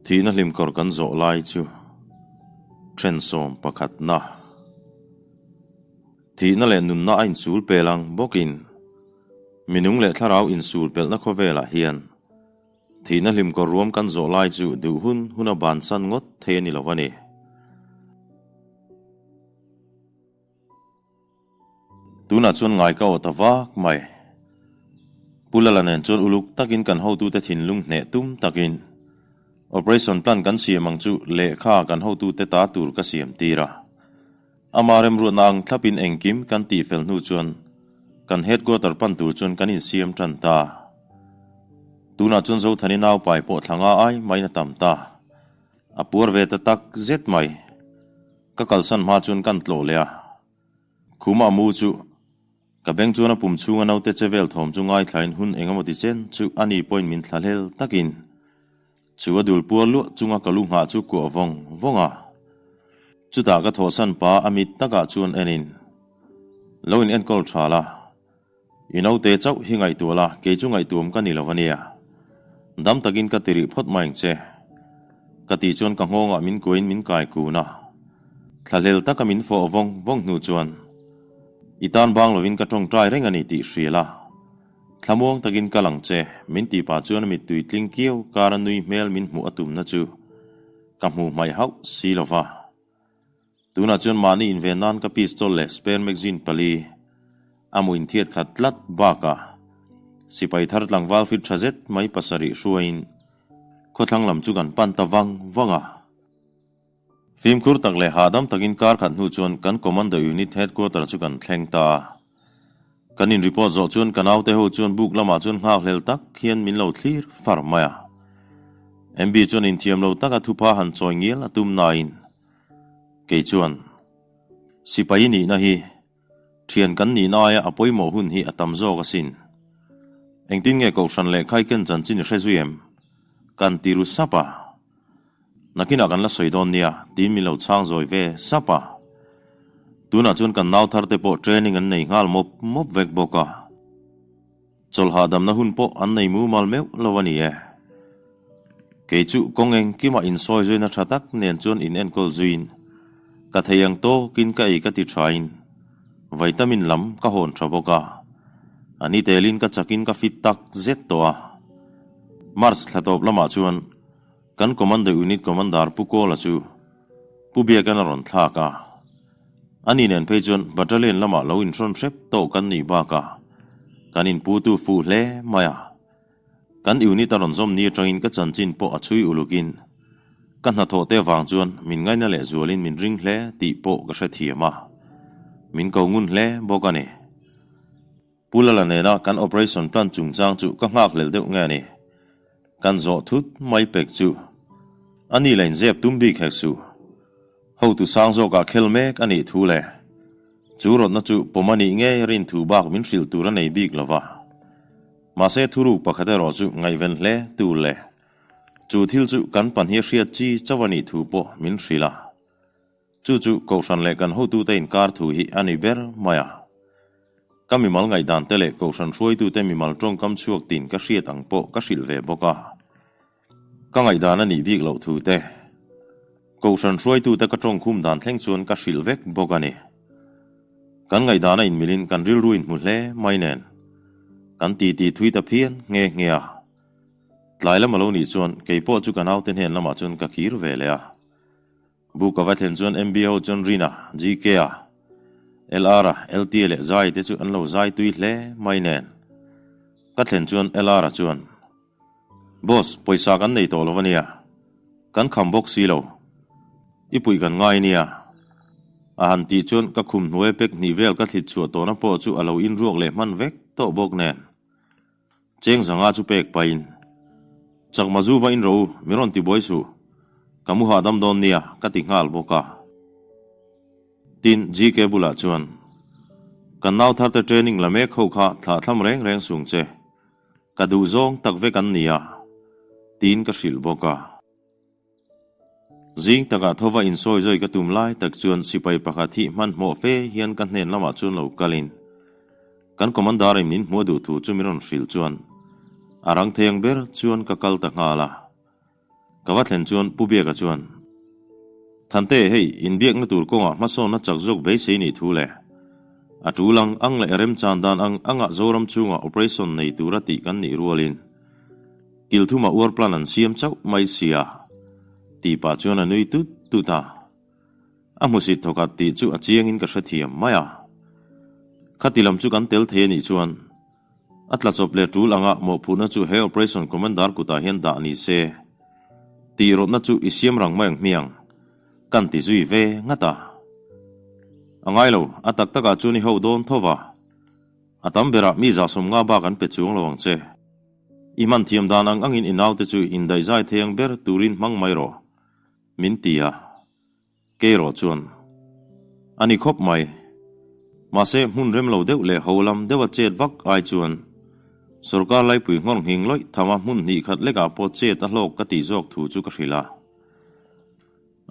Thihna hlimkawr kan zawh lai chu thensawm pakhatna. Thihna leh nunna a insul pel ang bawkin minung leh thlarau insul pelhna khawvelah hian thihna hlimkawr ruam kan zawh lai chu duh hun huna bansan ngawt thei a ni lo a ni. Tunah chuan ngai ka aw ta vak mai. Pu Lala nen chuan uluk takin kan hotute thinlung hneh tum takin Operation Plan kan siam ang chu lehkha kan hotute ta tur ka siam tir a. Ama remruatna ang thlapin engkim kan tihfel hnu chuan kan headquarter pan tur chuan kan insiam tan ta. Tunah chuan Zothani naupai pawh thla nga ai maiin a tam ta. A puar ve ta tak zet mai. Ka kalsan hma chuan kan tlawh leh a, khuma a mu chu ka beng chuan a pum chhunga naute che vel thawm chu ngaithlain hun eng emaw ti chen chu a ni pawhin min thla hlel takin chu a dul puar luah chunga ka lu nghah chu kuah vawng vawng a. Chutah ka thawhsan pa a mit takah chuan enin lo in enkawl tha la, i naute chauh hi ngaihtuah la, kei chu ngaihtuam ka ni lo a nia. Dam takin ka ti rih phawt mai ang che. Ka tih chuan ka nghawngah min kuain min kai kun a. Thlahlel taka min fawh vawng vawng hnu chuan i tan bang lovin ka tawngtai reng a ni tih hria la. Thlamuang takin kal ang che, min tih pah chuan a mittui tling kiau kara nui hmel min hmuh a tumna chu ka hmuh hmaih hauh si lo va. Tunah chuan mahni inven nan ka pistol leh spare magazine pali a mu inthiat khat tlat bakah sipai thar tlangval fit tha zet mai pasarih hruaiin khawthlang lam chu kan pan ta vang vang a. Fimkhur tak leh hahdam takin kar khat hnu chuan kan Commando Unit Headquarter chu kan thleng ta a. Kan in report zawh chuan ka naute ho chuan buk lamah chuan nghakhlel tak hian min lo thlir far mai a. MB chuan inthiam lo taka thupha han chawi ngial a tum nain kei chuan sipai nihna hi thian kan nihna aia a pawimawh hun hi a tam zawk asin. Engtin nge Kohhran leh Khaiken chanchin i hre zui em? Kan ti ru sap a. Nakinah kan la sawi dawn nia, tiin min lo chhang zawi ve sap a. Tunah chuan kan nau thar te pawh training an nei nghal mawp mawp vek bawk a. Chawlh hahdamna hun pawh an nei mumal meuh lo a ni e. Kei chu kawng engkimah insawi zuina tha tak nen chuan in enkawl zuiin ka thei ang tawkin ka ei ka ti thain vitamin lam ka hawn tha bawk a. A ni telin ka chakin ka fit tak zet tawh a. March thla tawp lamah chuan Kan Commando Unit Commander Pu Kawla chu Pu Biakan a rawn thlak a. Ani nen phei chuan Battalion lamah lo inhrawn hrep tawh kan nih bakah kan inputu fuh hle mai a. Kan unit a rawn zawm ni atangin ka chanchin pawh a chhui ulukin ka hnathawh te avang chuan min ngaina leh zualin min ring hle tih pawh ka hrethiam a. Min ko ngun hle bawk a ni. Pu Lala nena kan operation plan chungchang chu ka nghakhlel deuh nge ni. Kan zawh thut mai pek chu. A ni la inzep tum bik hek suh. Hotu sang zawkah khel mek a nih thu le. Chu rawtna chu pawm a nih ngei rin thu bak min hrilh tur a nei bik lova. Mahse thuruk pakhat erawh chu ngaihven hle tur le. Chu thil chu kan pahnih hriat chi chauh a nih thu pawh min hrilh a. Chu chu Kohhran leh kan hotute inkar thu hi a ni ber mai a. Ka mimal ngaihdan te leh Kohhran hruaitute mimal tawngkam chhuak tin ka hriat ang pawh ka hrilh ve bawk a. Ka ngaihdan a nih bik loh thu te, Kohhran hruaitute ka tawngkhum dan thleng chuan ka hrilh vek bawk a ni. Kan ngaihdan a inmilin kan rilru inhmu hle mai nen kan titi thui ta phian nghe nghe a. Tlai lam a lo nih chuan keipawh chu ka naute hnen lamah chuan ka khir ve leh a. Book a va thlen chuan MB ho chuan Rina, GK a, LR a, LT a leh Zai te chu an lo zai tui hle mai nen. Ka thlen chuan LR a chuan, Boss, pawisa kan nei tawh lo ania, kan kham bawk si lo, i puih kan ngai ania. A han tih chuan ka khum hnuai pek hnih vel ka thlit chhuah tawhna pawh chu a lo inruak leh hman vek tawh bawk nen. Cheng zanga chu pek pahin, Chakma zu va in rawh u, min rawn ti buai suh. Ka mu hahdam dawn nia, ka ti nghal bawk a. Tin, GK bulah chuan, Kan nau tharte training la mek ho kha thlahthlam reng reng sung che. Ka duh zawng tak vek an nia, tiin ka hrilh bawk a. Zing takah thova insawi zawi ka tum lai tak chuan sipai pakhat hi hmanhmawh fe hian ka hnen lamah chuan lo kalin kan commander in min hmuh a duh thu chu min rawn hrilh chuan a rang thei ang ber chuan ka kal ta nghal a. Ka va thlen chuan Pu Biaka chuan, Thante, hei inbiakna tur kawngah hmasawnna chak zawk beisei nih thu le. A tul ang ang leh remchan dan ang angah Zoram chhungah operation nei tura tih kan nih rualin kil thumah uar plan an siam chauh mai sia, tih pah chuan a nui tut tut a. A hmusit thawkhat tih chu a chiangin ka hrethiam mai a. Khati lam chu kan tel thei a nih chuan A tla chawp leh tul anga mawhphurhna chu he Operation Commander kutah hian dah ni se. Tih rawtna chu i siam rang mai ang hmiang, kan ti zui ve ngat a. A ngai lo, a tak takah chuan i ho dawn tho va. A tam berah mi zahsawm nga bak an pe chuang lo ang che. I hman thiam dan ang angin i naute chu indaihzai thei ang ber turin hmang mai rawh, min ti a. Kei erawh chuan, A ni khawp mai. Mahse, hmun rem lo deuh leh ho lam deuha chet vak ai chuan sorkar laipui nghawr nghing lawih thama hmun hnih khat lekah pawh chet a hlawk ka tih zawk thu chu ka hrilh a.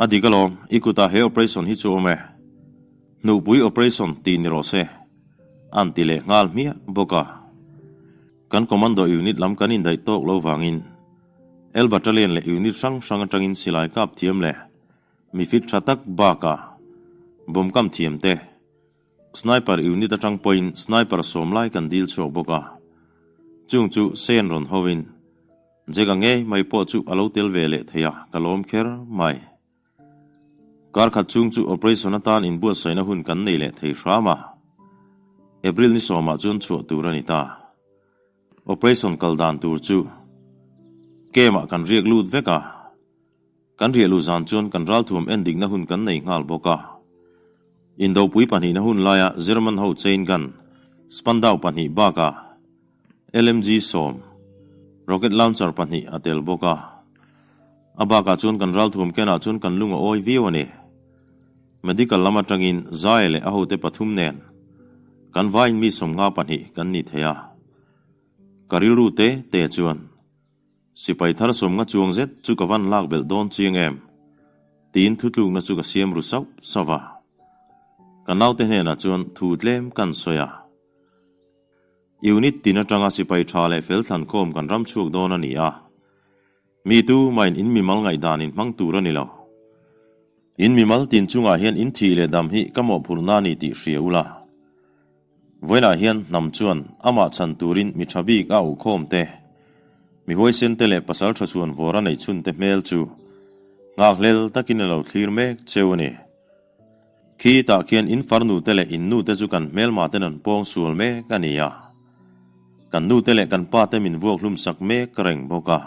A dik alawm, i kutah he operation hi chu awm e. Hnuhpui operation tih ni rawh se, an ti leh nghal hmiah bawk a. Kan commando unit lam kan indaih tawk lo vangin L Battalion leh unit hrang hrang atangin silai kap thiam leh Mi fit tha tak bakah bomb kam thiam te, sniper unit atang pawhin sniper sawm lai kan dil chhuak bawk a, chung chu sen rawn hovin Jack-a ngei mai pawh chu a lo tel ve leh thei a, ka lawm kher mai. Kar khat chhung chu operation atan inbuatsaihna hun kan nei leh thei hram a, April ni sawmah chuan chhuah tur a ni ta. Operation kal dan tur chu camp-ah kan riak lut vek a. Kan riah luh zan chuan kan ralthuam en dikna hun kan nei nghal bawk a. Indopui pahnihna hun laia German ho chain gun, Spandau pahnih bakah LMG sawm, rocket launcher pahnih a tel bawk a. A bakah chuan kan ralthuam kenah chuan kan lung a awi viau a ni. Medical lam atangin Zai leh a hote pathum nen kan vaiin mi 50 pahnih kan ni thei a. Ka rilru te te chuan. Sipai thar 50 chuang zet chu ka van lak belh dawn chiang em? Tiin thutlukna chu ka siam ru sauh sauh a. Ka naute hnenah chuan thu tlem kan sawi a. Unit tin atanga sipai tha leh fel thlankhawm kan ram chhuak dawn a ni a. Mi tu main in mimal ngaihdan in hmang tur a ni lo. In mimal tin chungah hian in thih leh dam hi ka mawhphurhna a ni tih hria ula. Vawiinah hian hnam chuan amah chhan turin mi tha bik a auhkhawm te, mi huaisen te leh pasal tha chhuan vawr a neih chhun te hmel chu nghakhlel takin a lo thlir mek cheu a ni. Khi tah khian in farnu te leh in nu te chu kan hmelma ten an pawng sual mek a ni a, kan nu te leh kan pa te min vuak hlum sak mek reng bawk a.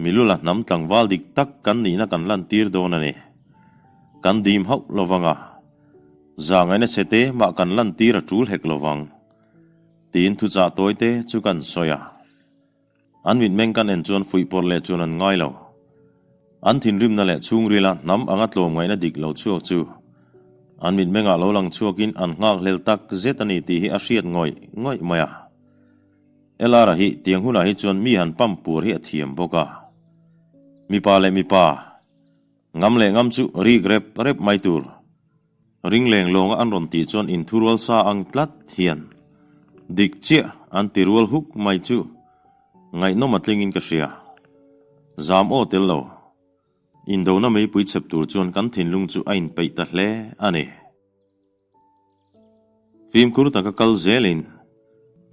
Milula hnam tlangval dik tak kan nihna kan lantir dawn a ni. Kan dim hauh lovang a. Zahngaihna chhe te mah kan lantir a tul hek lo vang, tiin thuchah tawi te chu kan sawi a. An mitmeng kan en chuan fuihpawrh leh chuan an ngai lo. An thinrimna leh chhungrila hnam anga tlawmngaihna dik lo chhuak chu an mitmengah lo lang chhuakin an nghakhlel tak zet a ni tih hi a hriat ngawih ngawih mai a. LR-a hi tiang hunah hi chuan mi han pump pur hi a thiam bawk a. Mipa leh mipa. Ngam leh ngam chu rik rep rep mai tur. Ring leng lawnga an rawn tih chuan inthurual sa ang tlat hian dik chiah an ti rual huk mai chu ngaihnawm a tlingin ka hria. Zam aw tel lo. Indona meipui chhep tur chuan kan thinlung chu a inpeih ta hle a ni. Fimkhur taka kal zelin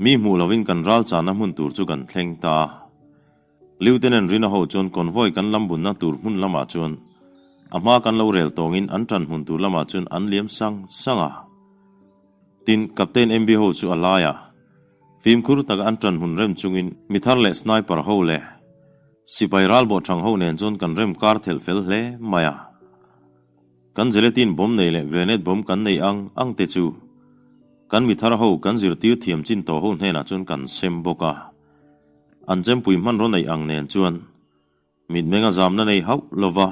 mi hmuh lovin kan ral chahna hmun tur chu kan thleng ta a. Lieutenant Rina ho chuan convoy kan lam bunna tur hmun lamah chuan a hma kan lo rel tawngin an ṭan hmun tur lamah chuan an liam sang sang a. Tin, Captain MB ho chu a laiah fimkhur taka an ṭan hmun rem chungin mi thar leh sniper ho leh sipai ralbawh ṭhang ho nen chuan kan rem kar thelh fel hle mai a. Kan gelatin bomb nei leh grenade bomb kan nei ang ang te chu kan mi thar ho kan zirtir thiam chin tawh ho hnenah chuan kan sem bawk a. An chempui hmanraw neih ang nen chuan mitmenga zamna nei hauh lova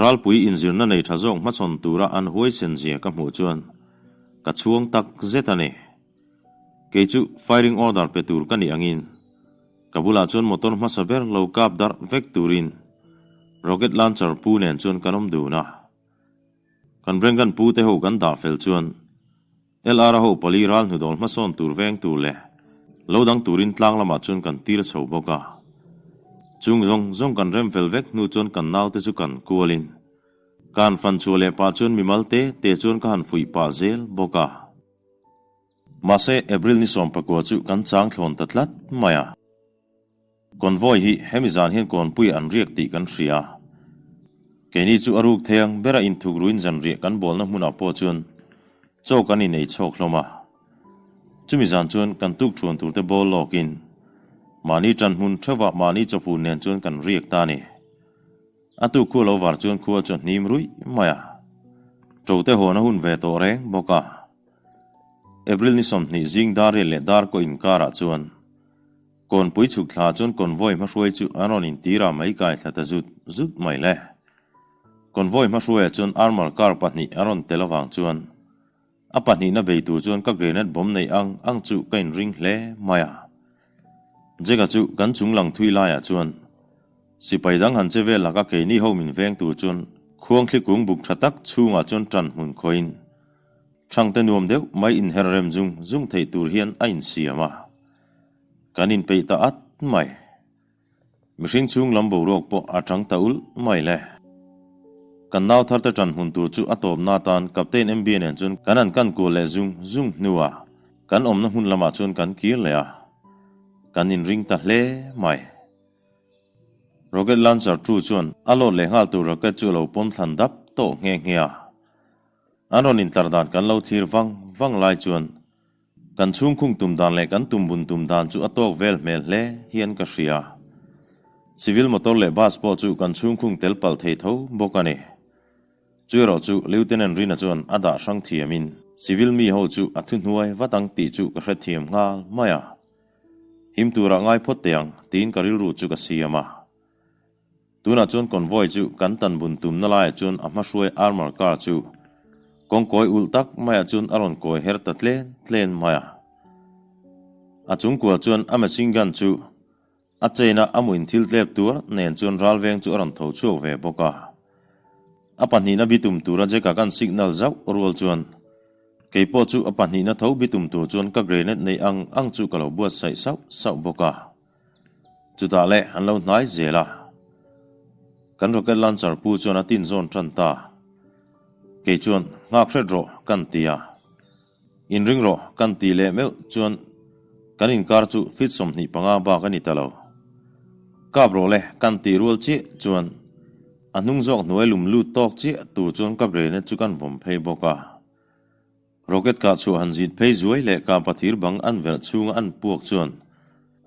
ralpui inzirna nei tha zawk hmachhawn tura an huaisen zia ka hmuh chuan ka chhuang tak zet a ni. Kei chu firing order pe tur ka nih angin Ka bulah chuan motor hmasa ber lo kap darh vek turin rocket launcher pu nen chuan kan awm dun a. Kan Brengan pu te ho kan dah fel chuan LR-a ho pali ral hnudawl hmasawn tur veng tur leh lo dang turin tlang lamah chuan kan tir chho bawk a. Chung zawng zawng kan rem fel vek hnu chuan kan naute chu kan kualin ka han fan chhuah leh pah chuan mimal te te chuan ka han fuih pah zel bawk a. Mahse, April ni 19 chu kan chang thlawn ta tlat mai a. Convoy hi hemi zan hian kawnpui an riak tih kan hria. Keini chu a ruk thei ang bera inthuk ruin zanriah kan bawlna hmunah pawh chuan chaw kan inei chhawk hlawm a. Chumi zan chuan kan tuk thuan turte bawl lawkin mahni ṭan hmun ṭheuhah mahni chawfun nen chuan kan riak ta a ni. A tuk khu lo var chuan khua chu a hnim ruih mai a. Ṭote hawn a hun ve tawh reng bawk a. April ni 20 zing dar riat leh dar kaw inkarah chuan Kawnpui chhuk thla chuan convoy hmahruai chu an rawn intir a mai kai thla ta zut zut mai le. Convoy hmahruaiah chuan armour car pahnih a rawn tel avang chuan a pahnihna bei tur chuan ka grenade bomb neih ang ang chu ka inring hle mai a. Jack-a chu kan chung lang thui laiah chuan sipai dang han che vel laka keini ho min veng tur chuan khuangthli kung buk tha tak chhungah chuan tan hmun khawiin thangte nuam deuh mai inher rem zung zung theih tur hian a insiam a. Kan inpeih ta at mai. Mihring chhung lam boruak pawh a chang ta ulh mai le. Kan nau tharte ṭan hmun tur chu a tawpna atan Captain MB nen chuan kan han kan kual leh zung zung hnuah kan awmna hmun lamah chuan kan kir leh a. Kan inring ta hle mai. Rocket launcher tu chuan a load leh nghal tur rocket chu a lo pawm thlan dap tawh nghe nghe a. An rawn intlar dan kan lo thlir vang vang lai chuan Kan chhungkhung tum dan leh kan tum bun tum dan chu a tawk vel hmel hle hian ka hria. Civil motor leh bus pawh chu kan chhungkhung tel palh thei tho bawk a ni. Chu erawh chu Lieutenant Rina chuan a dah hrang thiamin civil mi ho chu a thuhnuai vat ang tih chu ka hrethiam nghal mai a. Him turah ngai phawt teh ang tiin ka rilru chu ka siam a. Tunah chuan convoy chu kan tan bun tumna laiah chuan a hmahruai armour car chu kawngkawi ulh tak maiah chuan a rawn kawi her ta tlen tlen mai a. A chungkua chuan a machine gun chu a chain a a muin thil tlep tur nen chuan ral veng chu a rawn tho chhuak ve bawk a. A pahnihna bitum tura Jack-a kan signal zauh rual chuan keipawh chu a pahnihna tho bitum tur chuan ka grenade neih ang ang chu ka lo buatsaih sauh sauh bawk a. Chutah leh an lo hnai zel a, kan rocket launcher pu chuan a tin zawn tan ta. Kei chuan nghak hret rawh kan ti a, inring rawh kan ti leh meuh chuan kan inkar chu feet 25 bak a ni ta lo. Kap rawh le kan tih rual chiah chuan a hnung zawk hnuai lum lut tawk chiah tur chuan ka grenade chu kan vawm phei bawk a. Rocket kah chhuah han zit phei zuai leh kah pathir bang an verh chhunga an puak chuan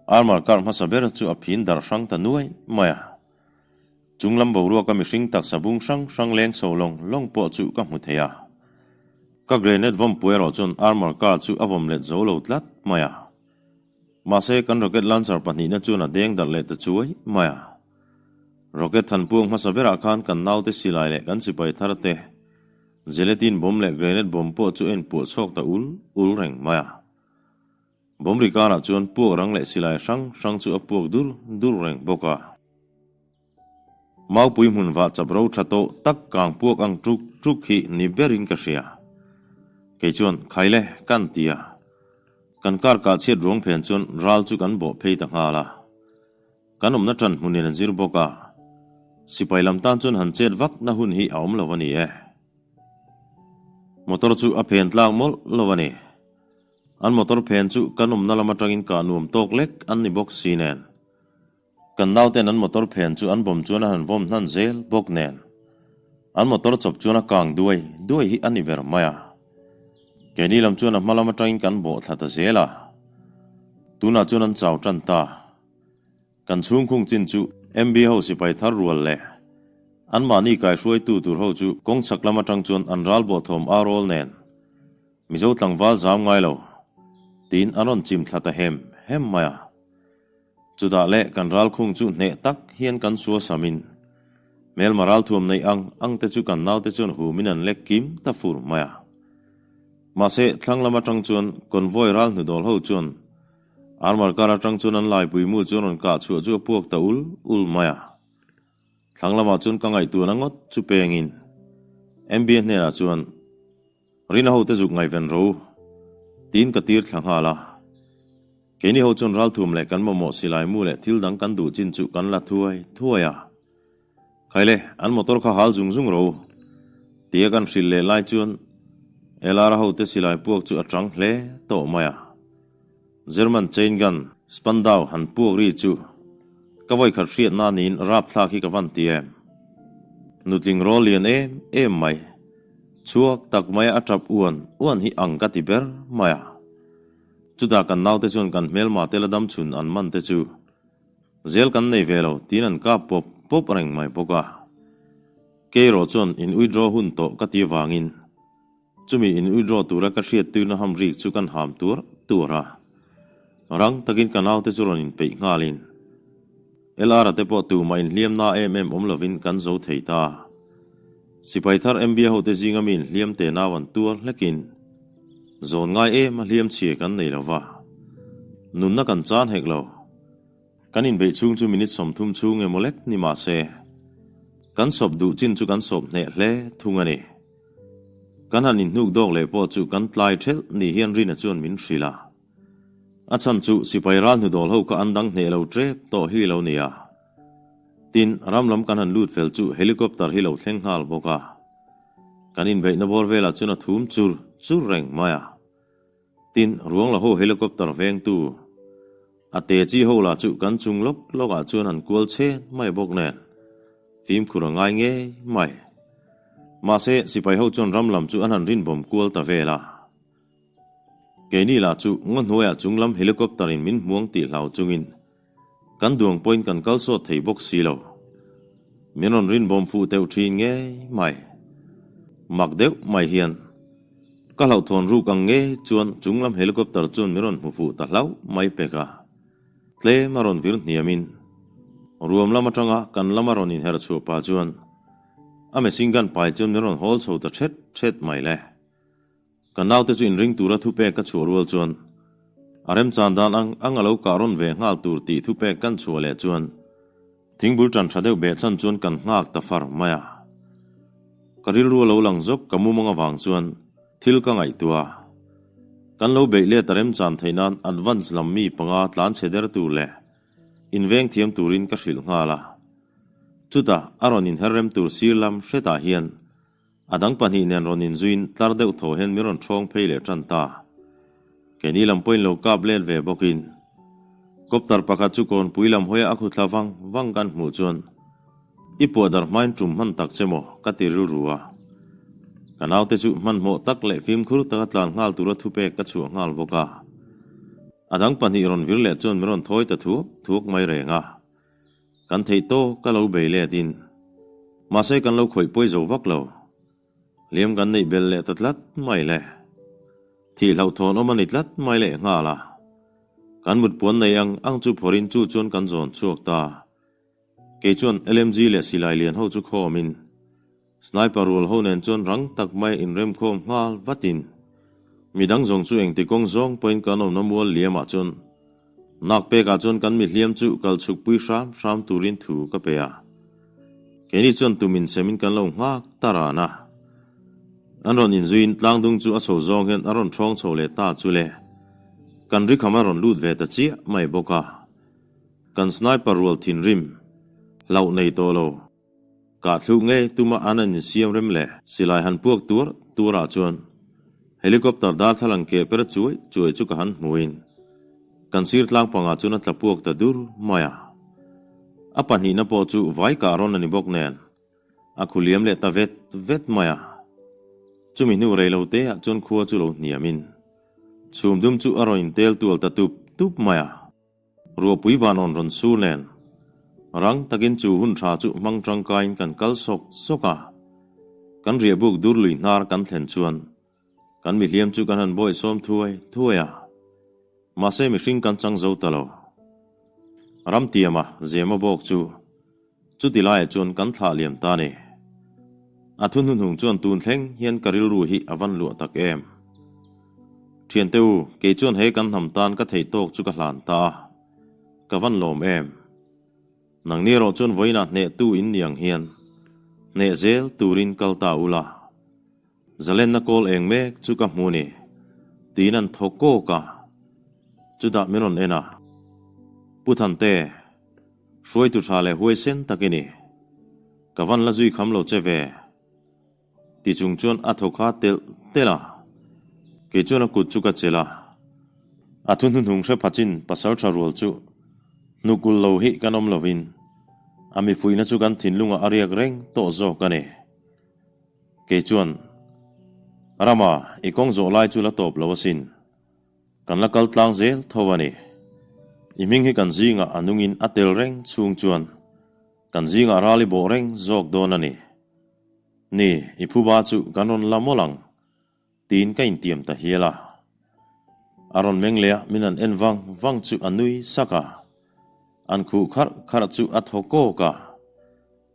armor car hmasa ber chu a phin darh hrang ta nuai mai a. Chung lam boruaka mihring taksa bung hrang hrang leng chho lawng lawng pawh chu ka hmu thei a. Ka grenade vawm pui erawh chuan armor car chu a vawm let zo lo tlat mai a. Mahse kan rocket launcher pahnihna chuan a deng darh leh ta chuai mai a. Rocket than puak hmasa berah khan kan naute silai leh kan sipai thar te Gelatin bomb leh grenade bomb pawh chu a inpuah chhuak ta ul ul reng mai a. Bomb ri karah chuan puak rang leh silai hrang hrang chu a puak dur dur reng bawk a. Maupui hmun vah chap ro tha tawh tak kang puak ang tuk tuk hi ni berin ka hria. Kei chuan khai le kan ti a. Kan kar kah chhiat ruang phen chuan ral chu kan bawh phei ta nghal a. Kan awmna ṭan hmunin an zir bawk a, sipai lam tan chuan han chet vak na hun hi a awm lo a ni e. Motor chu a phen tlak mawlh lo a ni. An motor phen chu kan awmna lam aṭangin kah nuam tawk lek an ni bawk si nen. Kan nauten an motor phen chu an bawm chuan a han vawm hnan zel bawk nen. An motor chawp chuan a kang duai duai hi a ni ber mai a. Keini lam chuan a hma lam aṭangin kan bawh thla ta zel a. Tunah chuan an chau ṭan ta. Kan chhungkhung chin chu MB ho sipai thar rual leh anmahni kaihruaitu tur ho chu kawng chhak lam atang chuan an ral bawh thawm a rawl nen Mizo tlangval zam ngai lo tiin an rawn chim thla ta hem hem mai a. Chutah leh kan ralkhung chu hneh tak hian kan sua samin hmelma ralthuam neih ang ang te chu kan naute chuan humin an lek kim ta fur mai a. Mahse thlang lam atang chuan convoy ral hnudawl ho chuan Armar kar atang chuan an laipui mu chu a rawn kah chhuah chu a puak ta ul ul mai a. Thlang lamah chuan ka ngaihtuahna ngawt chu pengin MBA hnenah chuan Rina hote zuk ngaihven ro tiin ka tir thla nghal a. Keini ho chuan ralthum leh kan mamawh silai mu leh thil dang kan duh chin chu kan la thuai thuai a. Khaile, an motor kha hal zung zung ro. Tia kan hrilh leh lai chuan LR hote silai puak chu a tang hle tawh mai a. German chain gun Spandau han puak ri chu ka vawikhat hriatna niin rapthlak hi ka van ti em. Nutling rawl lian em em mai, chhuak tak maia a tap uan uan hi ang ka ti ber mai a. Chutah kan naute chuan kan hmelma te la dam chhun an man te chu Zel kan nei ve lo tiin an kap pawp pawp reng mai bawk a. Keiraw chuan in withdraw hun tawh ka ti vangin chumi in withdraw tura ka hriat tuina ham rik chu kan ham tuar tuar a. Rang takin ka naute chu rawn inpeih nghalin LR-a te pawh tumah inhliam na em em awm lovin kan zo thei ta. Sipai thar MBA hote zinga mi inhliam te nau an tuar hlekin zawn ngai em a hliam chhia kan nei lova, nunna kan chan hek lo. Kan inbeih chhung chu minute 30 chhung emaw lek ni mah se, kan sawp duh chin chu kan sawp hneh hle thung a ni. Kan han inhnuk dawk leh pawh chu kan tlai thelh ni hian Rina chuan min hrilh a. A chhan chu sipai ral hnudawl ho kha an dang hneh lo tep tawh hi lo nia. Tin, ram lam kan han lut fel chu helicopter hi lo thleng nghal bawk a. Kan inbeihna bawr velah chuan a thum chur chur reng mai a. Tin, ruang la ho helicopter vengtu a te chi ho lah chu kan chung lawk lawk ah chuan an kual chhen mai bawk nen fimkhur a ngai ngei mai. Mahse, sipai ho chuan ram lam chu an han rinbawm kual ta vel a. Keini lah chu ngaw hnuaiah chung lam helicopter in min hmuang tih hlau chungin kan duang pawhin kan kal sawt thei bawk si lo. Min rawn rinbawm fuh teuh thin ngei mai. Mak deuh mai hian ka hlauhthawn ruk ang ngei chuan chung lam helicopter chuan min rawn hmu fuh ta hlauh mai pek a. Tlem a rawn vir hniamin ruam lam atanga kan lama rawn inher chhuah pah chuan a machine gun pai chuan min rawn hawl chho ta thet thet mai le. Ka naute chu inring tura thupek ka chhuah rual chuan a remchan dan ang ang a lo kah rawn ve nghal tur tih thupek kan chhuah leh chuan thingbul tan tha deuh behchan chuan kan nghak ta far mai a. Ka rilru a lo lang zawk ka mumang avang chuan thil ka ngaihtuah a. Kan lo beih let a remchan theih nan advance lam mi panga tlan chhe der tur leh inveng thiam turin ka hrilh nghal a. Chutah a rawn inher rem tur sir lam hretah hian A dang pahnih nen rawn inzuiin tlar deuh tho hian min rawn ṭhawng phei leh ṭan ta. Keini lam pawhin lo kap let ve bawkin Copter pakhat chu kawnpui lam hawia a khuthla vang vang kan hmuh chuan I puah dar hmain ṭum hman tak che maw? ka ti rilru a. Ka naute chu hmanhmawh tak leh fimkhur taka tlan nghal tura thupek ka chhuah nghal bawk a. A dang pahnih rawn vir leh chuan min rawn thawi ta thuak thuak mai reng a. Kan theih tawk ka lo bei let in. Mahse kan lo khawih pawi zo vak lo. Hliam kan neih belh leh ta tlat mai le. Thih hlauhthawn awm a ni tlat mai leh nghal a. Kan mut puan nei ang ang chu phawrh in chu chuan kan zawn chhuak ta. Kei chuan LMG leh silai lian ho chu khawm in. Sniper rual ho nen chuan rang tak mai inremkhawm nghal vatin midang zawng chu engti kawng zawng pawhin kan awmna mual liamah chuan nak pekah chuan kan mihliam chu kal chhukpui hram hram turin thu ka pe a. Keini chuan tum insemin kan lo nghak ta ran a. An rawn inzuiin tlangdung chu a chho zawng hian a rawn ṭhawng chho leh ta chu le. Kan rikham a rawn lut ve ta chiah mai bawk a. Kan sniper rual thinrim hlauh nei tawh lo. Kah thluk ngei tuma an an insiam rem leh silai han puak tuar tuarah chuan helicopter darthlalang keh per chuai chuai chu ka han hmuin kan sir tlang pangah chuan a tla puak ta dur mai a. A pahnihna pawh chu vai kah rawn a ni bawk nen a khu liam leh ta vet vet mai a. Chumi hnu rei lo te ah chuan khua chu lo hniamin chhum dum chu a rawn intel tual ta tup tup mai a. Ruahpui vanawn rawn sur nen rang takin chu hun tha chu hmang tangkaiin kan kal sawk sawk a. Kan riahbuk dur lui hnar kan thlen chuan kan mihliam chu kan han bawih sawm thuai thuai a. Mahse mihring kan chang zo ta lo. Ramtiama Zema bawk chu chuti laiah chuan kan thlah liam ta ni. A thu hnuhnung chuan tun thleng hian ka rilru hi a van luah tak em. Thiante u, kei chuan he kan hnam tan ka theih tawk chu ka hlan ta a, ka van lawm em. Nangni erawh chuan vawiinah hnehtu in ni ang hian hneh zel turin kal ta ula. Zalenna kawl eng mek chu ka hmu ni, tiin an thaw kawk a. Chutah min rawn en a, Pu Thante, hruaitu tha leh huaisen tak i ni. Ka van la zui kham lo che ve. Ti chung chuan a thaw kha telh telh a, kei chuan a kut chu ka chelh a. A thu hnuhnung hre phachin pasal tha rual chu hnukul lo hi kan awm lovin a mifuihna chu kan thinlungah a riak reng tawh zawk a ni. Kei chuan, Rama, i kawng zawh lai chu la tawp lo asin. Kan la kal tlang zel tho a ni. I hming hi kan zingah a nungin a tel reng chhung chuan kan zingah ral i bawh reng zawk dawn a ni. Ni, i phuba chu kan rawn la mawlh ang, tiin ka intiam ta hial a. A rawn meng leh a, min an en vang vang chu a nui sak a. An khuh kharh kharh chu a thaw kawk a.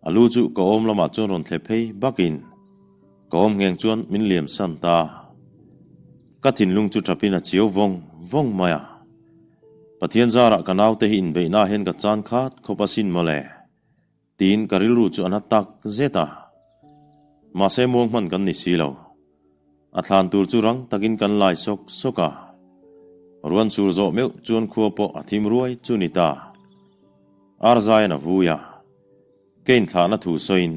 A lu chu ka awm lamah chuan rawn thle phei bakin ka awm ngheng chuan min liam san ta. Ka thinlung chu ṭapin a chiau vawng vawng mai a. Pathian zarah ka naute hi inbeihnaah hian ka chan khat khawp asin mawle. Tiin ka rilru chu a na tak zet a. Mahse muang hman kan ni si lo. A thlan tur chu rang takin kan lai sawk sawk a. Ruan sur zawh meuh chuan khua pawh a thim ruai chu ni ta. Arzaian a vui a. Ka inthlahna thu sawiin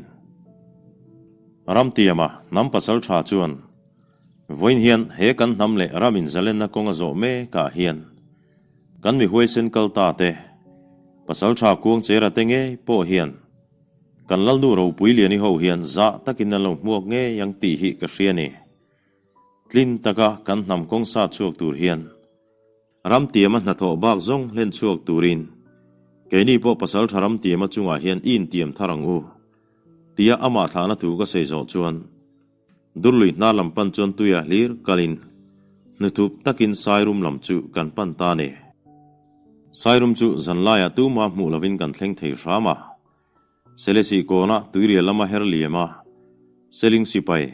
Ramtiama hnam pasal tha chuan vawiin hian he kan hnam leh ram inzalenna kawng a zawh mek ah hian kan mi huaisen kal ta te, pasal tha kuang chera te ngei pawh hian kan Lalnu ropui liani ho hian zah takin an lo hmuak ngei ang tih hi ka hria ni. Tlin taka kan hnam kawng sa chhuak tur hian Ramtiama hnathawh bak zawng hlen chhuak turin keini pawh pasal tha Ramtiama chungah hian i intiam thar ang u tia amah thlahna thu ka sawi zawh chuan Durlui hnar lam pan chuan tuia hlir kalin hnuthup takin Sairum lam chu kan pan ta a ni. Sairum chu zanlaiah tuma hmuh lovin kan thleng thei hram a. Selesih kawnah tuirial lama her liam a, Seling sipai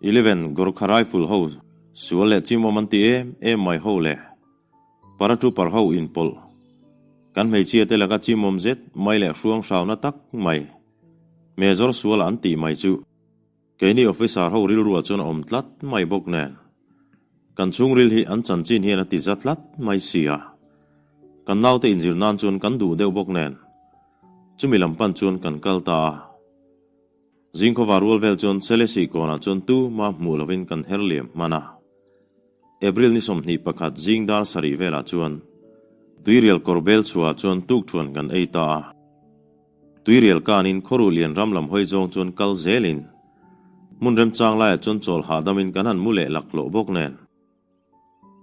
11 Gorkha Rifle ho sual leh chimawm an ti em em mai ho le Paratrooper ho inpawlh kan hmeichhia te laka chimawm zet mai leh hruang hrauna tak mai Major sual an tih mai chu keini officer ho rilruah chuan a awm tlat mai bawk nen kan chhungril hi an chanchin hian a ti za tlat mai si a, kan naute inzir nan chuan kan duh deuh bawk nen chumi lam pan chuan kan kal ta a. Zingkhawva rual vel chuan Selesih kawnah chuan tu mah hmuh lovin kan her liam hman a. April ni 21 zing dar sarih velah chuan Tuirial kawr bel chhuahah chuan tukthuan kan ei ta a. Tuirial kanin khawruh lian ram lam hawi zawng chuan kal zelin hmun remchang laiah chuan chawl hahdamin kan han mu leh laklawh bawk nen.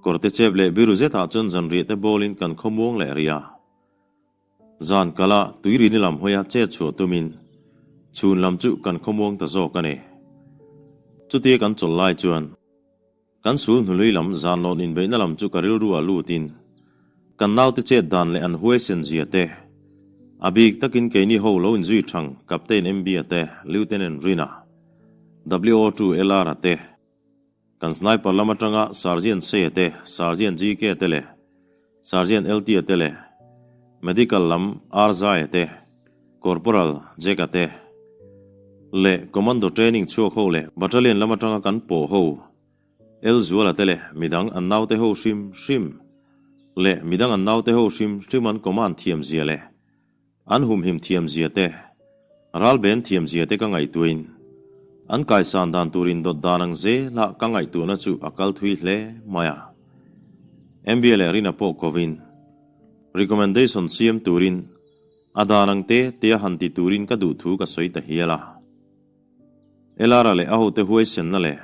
Kawrte chep leh biru zetah chuan zanriah te bawlin kan khawmuang leh rih a. Zan kala tuirini lam hawia chet chhuah tumin chhun lam chu kan khawmuang ta zawk a ni. Chutia kan chawl lai chuan kan sul hnului lam zan lawn inbeihna lam chu ka rilru ah lutin kan naute chet dan leh an huaisen zia te, a bik takin keini ho lo inzui thang Captain MB-a te, Lieutenant Rina, WO2 LR-a te, Kan sniper lam atanga Sergeant Seia te, Sergeant GK te leh Sergeant LT-a te leh Medical lam R Zaia te, Corporal Jack-a te leh Commando training chhuak ho leh Battalion lam atanga kan pawh ho L Zuala te leh midang an naute ho hrim hrim leh midang an naute ho hrim hrim an command thiam zia leh An humhim thiamzia te, ralben thiamzia te ka ngaihtuahin, an kaisan dan tur indawt dan ang zela ka ngaihtuahna chu a kal thui hle mai a. MBA leh Rina pawh kovin, recommendation siam turin a dan ang te tea han ti turin ka duh thu ka sawi ta hial a. LR-a leh a hote huaisenna leh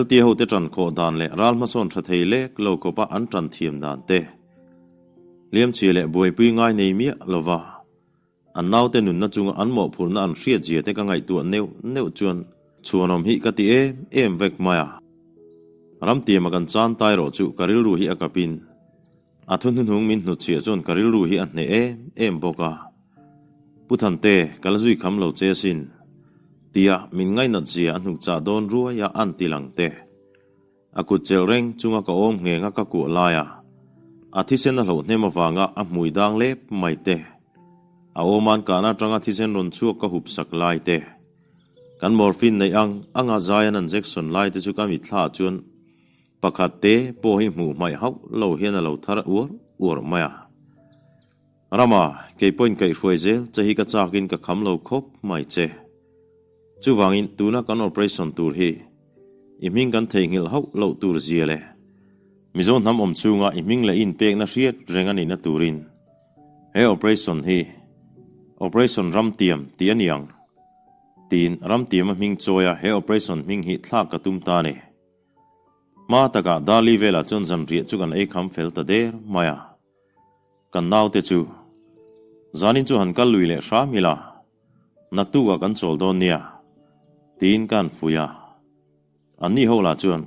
LT-a hote ṭan khawh dan leh ral hmasawn ṭha thei lek lo khawpa an ṭan thiam dan te, hliamchhia leh buaipui ngai nei miah lova an naute nunna chunga an mawhphurhna an hriatzia te ka ngaihtuah neuh neuh chuan chhuanawm hi ka ti em em vek mai a. Ramtiama kan chan tai rawh chu ka rilru hi a kapin A thu hnuhnung min hnutchhiah chuan ka rilru hi a hneh em em bawk a. Pu Thante, ka la zui kham lo che asin, tia min ngainat zia a hnuk chah dawn ruai a an ti lang te. A kut chelh reng chunga ka awm ngheng a ka kuah lai a, a thisen a hloh hnem avanga a hmui dang lep mai te. A awman kahna atanga thisen rawn chhuak ka hup sak lai te. Kan morphine neih ang anga zai an injection lai te chu ka mitthla ah chuan. Pakhat te pawh hi hmuh hmaih hauh lo hian a lo thar uar uar mai a. Rama, kei pawhin kaihhruai zel che hi ka chakin ka kham lo khawp mai che. Chuvangin tuna kan operation tur hi i hming kan theihnghilh hauh loh tur zia leh Mizo hnam awm chhunga i hming leh i inpekna hriat reng a nihna turin he operation hi Operation Ramtiam tih a ni ang tiin Ramtiama hming chawia he operation hming hi thlak ka tum ta a ni. Hma takah Dali velah chuan zanriah chu kan ei kham fel ta der mai a. Kan naute chu zanin chu han kal lui leh hram ila, naktukah kan chawl dawn nia, tiin ka han fuih a. Anni ho lah chuan,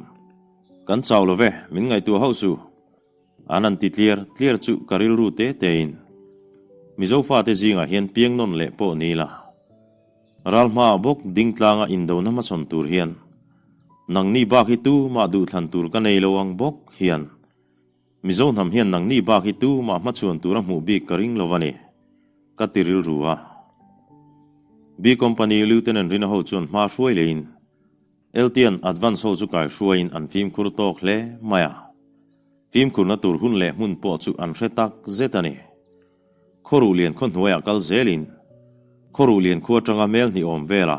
Kan chau lo ve, min ngaihtuah hauh su, an han ti tliar tliar chu ka rilru te tein, Mizo fate zingah hian piang nawn leh pawh ni ila, ral hmaah bawk ding tlanga indona hmachhawn tur hian nangni bak hi tumah duhthlan tur ka nei lo ang bawk hian Mizo hnam hian nangni bak hi tu mah hmachhuan tura hmuh bik ka ring lo a ni, ka ti rilru a. B Company Lieutenant Rina ho chuan hma hruai leiin Eltian Advance ho chu kai hruaiin an fimkhur tawk hle mai a. Fimkhurna tur hun leh hmun pawh chu an hre tak zet a ni. Khawruh lian khaw hnuaiah kal zelin Khawruh lian khua atanga hmel hnih awm vela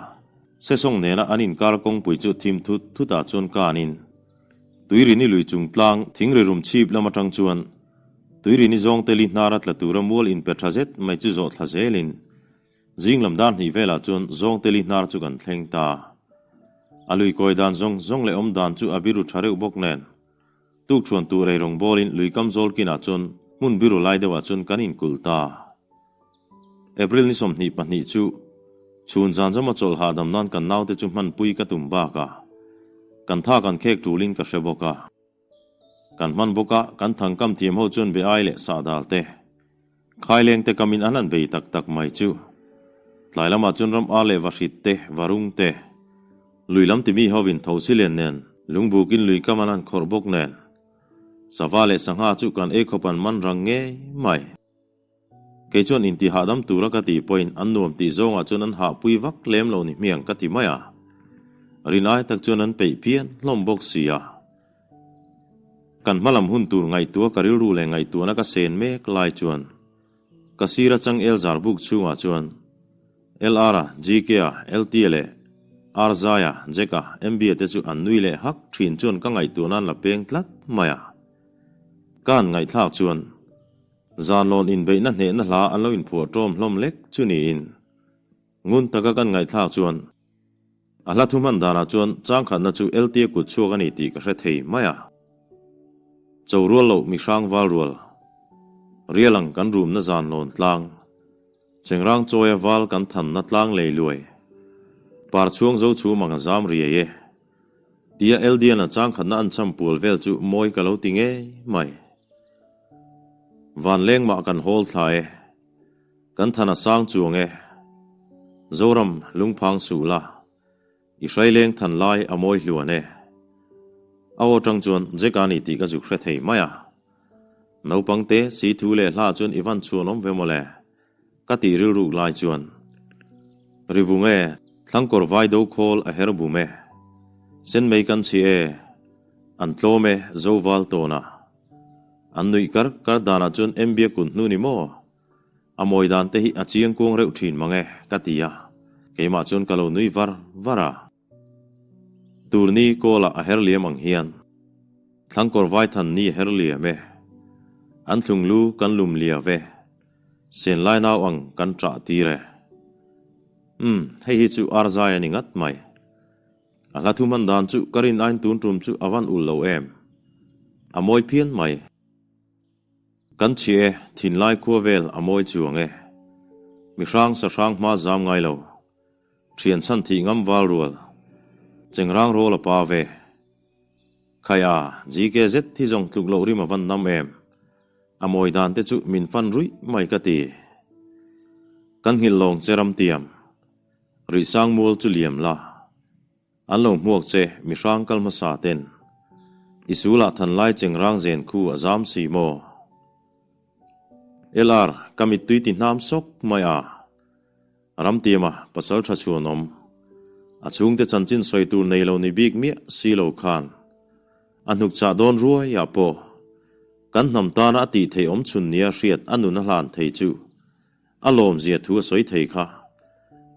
Sesawng nena an inkar kawngpui chu thim thut thutah chuan kanin Tuirini lui chung tlang thingri rum chhip lam atang chuan Tuirini zawng teli hnara tla tura mual inpe tha zet mai chu zawh thla zelin zing lam dar hnih velah chuan zawng teli hnar chu kan thleng ta. A lui kawi dan zawng zawng leh awm dan chu a biru tha reuh bawk nen tuk thuan tur ei rawng bawlin lui kam zawl kinah chuan hmun biru lai deuhah chuan kan inkulh ta. April ni 22 chu chhun zan zama chawlh hahdam nan kan naute chu hmanpui ka tum bak a, kan tha kan khek tulin ka hre bawk a. Kan hman bawk a, kan thangkam thiam ho chuan be ai leh sahdal te, khaileng te kamin an han bei tak tak mai chu. Tlai lamah chuan ram ar leh vahrit te, varung te, lui lam timi hovin thosilen nen lungbukin lui kam an han khawrh bawk nen, sava leh sangha chu kan ei khawp an man rang ngei mai. Kei chuan inti hahdam tura ka tih pawhin an nuam tih zawngah chuan an hahpui vak lem lo ni hmiang ka ti mai a. Rinai tak chuan an peih phian hlawm bawk si a. Kan hmalam hun tur ngaihtuah ka rilru leh ngaihtuahna ka sen mek lai chuan ka sir atang Elzar buk chhungah chuan LR-a, GK-a, LT-a leh R-Zaia, Jack-a, MB-a te chu an nui leh hak thin chuan ka ngaihtuahna an la peng tlat mai a. Ka han ngaihthlak chuan Zanlawn inbeihna hnehna hla an lo inphuah ṭawm hlawm lek chu niin ngun taka kan ngaihthlak chuan a hla thu hman danah chuan changkhatna chu LTA kut chhuak a ni tih ka hre thei mai a. Cho rual loh mihrang val rual rial ang kan rumna zanlawn tlang chengrang chawia val kan thanna tlang lei luai par chhuang zo chhum ang a zam riai e tia LDN-a changkhatna an cham pual vel chu mawi ka lo ti ngei mai. Van leng mah kan hawl thla e, kan than a sang chuang e, Zoram lungphang suh la, i hrai leng than lai a mawi hluan e. A aw tang chuan Jack a ni tih ka zuk hre thei mai a. Naupang te si thu leh hla chuan i van chhuan awm ve mawle, ka tih rilruk lai chuan Rivung e, thlangkawr vai do khawl a her bum e, sen mei kan chhi e, an tlawm e, Zoval tawnah. An nuih kar kar danah chuan MBA kun hnu ni maw? A mawi dan te hi a chiang kuang reuh thin mang e, ka ti a. Keimah chuan ka lo nui var var a. Turni kawlah a her liam ang hian Thlangkawr Vaithan ni a her liam e. An thlung lu kan lum liau e. Sen lai nau ang kan ṭah tir e. Umm, hei hi chu Arzai a ni ngat mai. A hla thu hman dan chu ka rin ain tun tum chu a van ul lo em. A mawi phian mai. Kan chhi e, thinlai khua vel a mawi chuang e. Mi hrang sa hrang hma zam ngai lo. Thian chhan thih ngam val rual. Chengrang rawl a pa ve. Khai a, GK zet thi zawng tluk loh rim a van nam em. A mawi dan te chu min fan ruih mai ka ti. Kan nghilh lawng che ram tiam. Rihsang mual chu liam la, an lo hmuak che mi hrang kal hmasa ten. I sulah than lai cheng rang zen khu a zam si maw? LR, ka mittui ti hnam sawk mai a. Ramtiama pasal tha chhuanawm. A chhungte chanchin sawi tur nei lo ni bik miah si lo khan. A hnuk chah dawn ruai ah pawh kan hnam tana a tih theih awm chhun nia hriat a nun a hlan thei chu a lawmzia thu a sawi thei kha.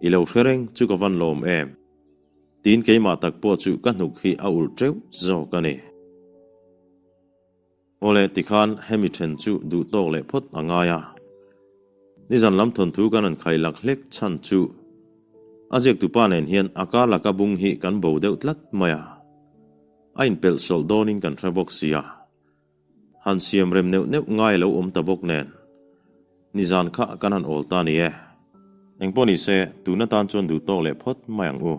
I lo hre reng chu ka van lawm em? Tiin keimah tak pawh chu ka hnuk hi a ulh teuh zawk a ni. Awle, tikhan hemi then chu duh tawk leh phawt a ngai a. Nizan lam thawnthu kan han khai lak hlek chhan chu a ziaktupa nen hian a kar laka bung hi kan bo deuh tlat mai a. A inpelh sawlh dawnin kan hre bawk si a. Han siam rem neuh neuh ngai lo awm ta bawk nen nizan kha kan han awl ta ni e. Engpawh nise, tun atan chuan duh tawk leh phawt mai ang u.